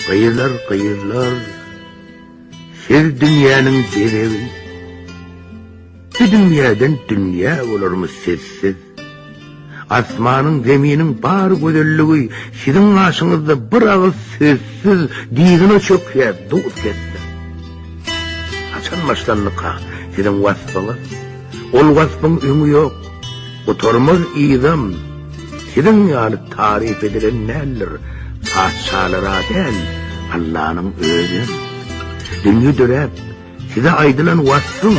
Gyzlar, gyzlar, siz dünýäniň bezegi. Bu dünýäden dünýä bolarmy sizsiz? Asmanyň, zeminiň bar gözelligi siziň gaşyňyzda bir agyz sözsüz dyzyna çökýär duz kesse. Haçan başlandyka siziň waspyňyz? Ol waspyň öňi ýok, gutarmaz yzam. Siziň ýaly taryp edilen däldir, patyşalar-a däl, Allanyň özem. Dünýe döräp, size aýdylan waspyň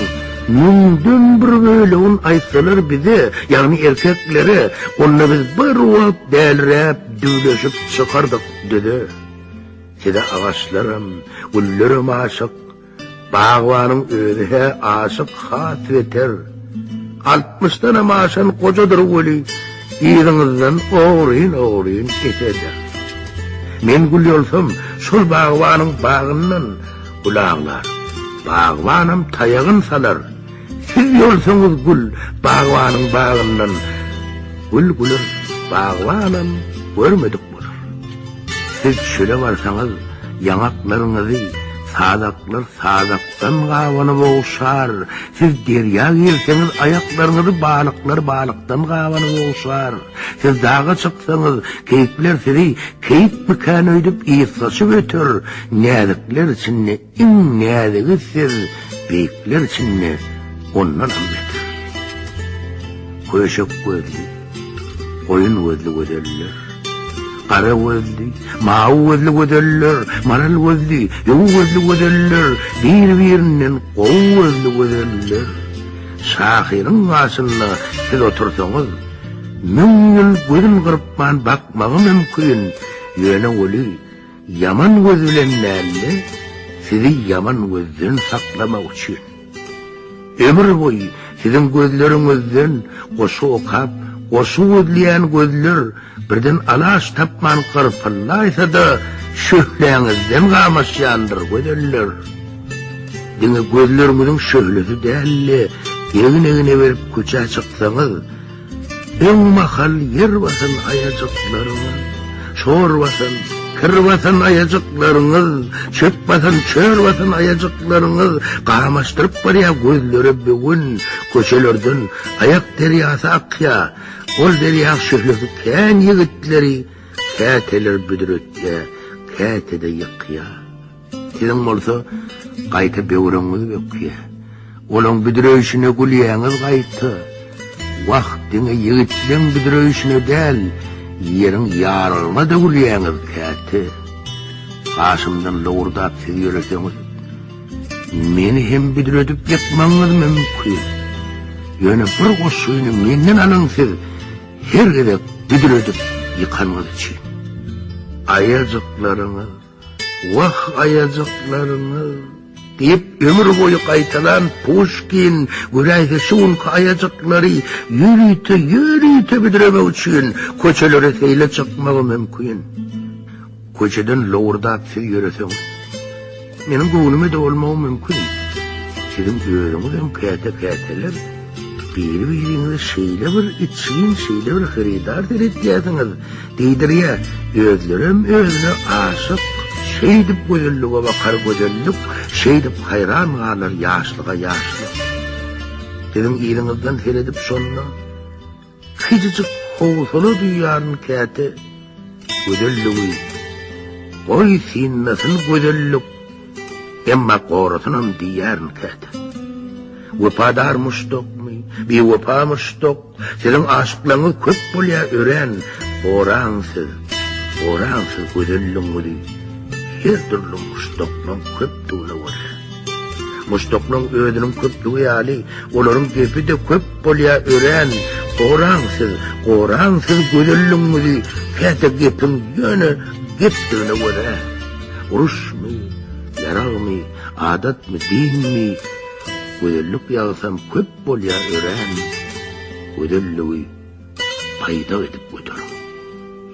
müňden bir bölegin aýtsalar bize, ýagny erkeklere, onda biz bir wagt däliräp, düwleşip çykardyk düze. Size agaçlaram, güllerem aşyk. Bagbanyň özi-hä aşyk has beter. Altmyşdanam aşan gojadyr weli, yzyňyzdan ogryn-ogryn eseder. Men gül ýolsam, şol bagbanyň bagyndan gül aglar. Bagbanam taýagyn salar. Siz ýolsaňyz gül, bagbanyň bagyndan gül güler, bagbanam görmedik bolar. Siz çöle barsaňyz, ýaňaklaryňyzy sazaklar sazakdan gabanyp ogşar, siz derýa girseňiz, aýaklaryňyzy balyklar balykdan gabanyp ogşar, siz daga çyksaňyz, keýikler sizi keýikmikän öýdüp ysgaşyp öter, näzikler içinde Iň näzigi siz beýikler içinde ondanam beter. Köşek gözli, goýun gözli gözeller, Gara gözli, mawy gözli gözeller, Maral gözli, ýow gözli gözeller, Bir-birinden gowy gözli gözeller. Şahyryň gaşynda siz otursaňyz, Müň ýyl gözün gyrpman bakmagy mümkin, Ýöne weli, Ýaman göz bilen däl-de, sizi ýaman gözden saklamak üçin. Ömür boýy siziň gözleriňizden goşgy okap, goşgy gözleýän gözler birden alaç tapman gyrpyllaýsa-da, şöhläňizden gamaşýandyr gözeller. Diňe gözleriňiziň şöhlesi däl-de, egin-egne berip köçä çyksaňyz, Öň mahal ýer basan aýajyklaryňyz, Şor basan, kir basan aýajyklaryňyz, Çöp basan, çör basan aýajyklaryňyz Gamaşdyryp barýar gözlere bu gün, Köçelerden aýak derýasy akýar, Ol derýaň şöhlesi kän ýigitleri Käteler büdretýär, käte-de ýykýar. Siziň bolsa gaýta böwregiňiz bökýär. Olaň büdreýşine gülýäňiz gaýta. Wah, diňe ýigitleň büdreýşine däl, ýeriň ýarygyna-da gülýäňiz käte. Gaşymdan lowurdap siz ýöreseňiz, meni hem büdredip ýykmagyňyz mümkin. Ýöne bir goşgyny menden alyň siz her gezek büdredip ýykanyňyz üçin. Aýajyklaryňyz. Wah, aýajyklaryňyz! Diýip, ömür boýy gaýtalan Puşkin, göräýse şu günki aýajyklary ýörite, ýörite büdremek üçin köçelere seýle çykmagy mümkin. Köçeden lowurdap siz ýöreseňiz, meniň göwnüme-de bolmagy mümkin. Siziň özüňizem käte-käteler biri-biriňize şeýle bir içgin, şeýle bir hyrydar seretýärsiňiz, Diýdirýär. Özlerem özüne aşyk. Şeýdip gözellige bakar gözellik, Şeýdip haýran galar ýaşlyga ýaşlyk. Siziň yzyňyzdan seredip şonda, Kiçijik howsala duýýaryn käte. Gözelligi, goý synlasyn gözellik, Emma gorasynam diýýärin käte. Wepadar muşdakmy, biwepa muşdak, Siziň aşyklaryňyz köp bolýar örän, Goraň siz, goraň siz gözelligiňizi Her dürli muşdaklaň köpdügine görä. Muşdaklaň özüniň köplügi ýaly, Olaryň gepi-de köp bolýar örän, Goraň siz, goraň siz gözelligiňizi Käte gepiň ýöne gepdigine görä. Uruşmy, ýaragmy, adatmy, dinmi, Gözellik ýagsam köp bolýar örän, Gözelligi baýdak edip göteriň.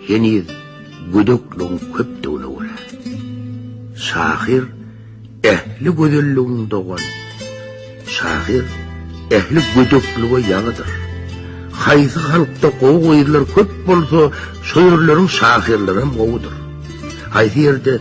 Heniz gödekligiň köpdügine görä. Şahyr ähli gözelligiň dogany. Şahyr ähli gödeklige ýagydyr. Haýsy halkda gowy gyzlar köp bolsa, şo ýerleriň şahyrlaram gowudyr. Haýsy ýerde.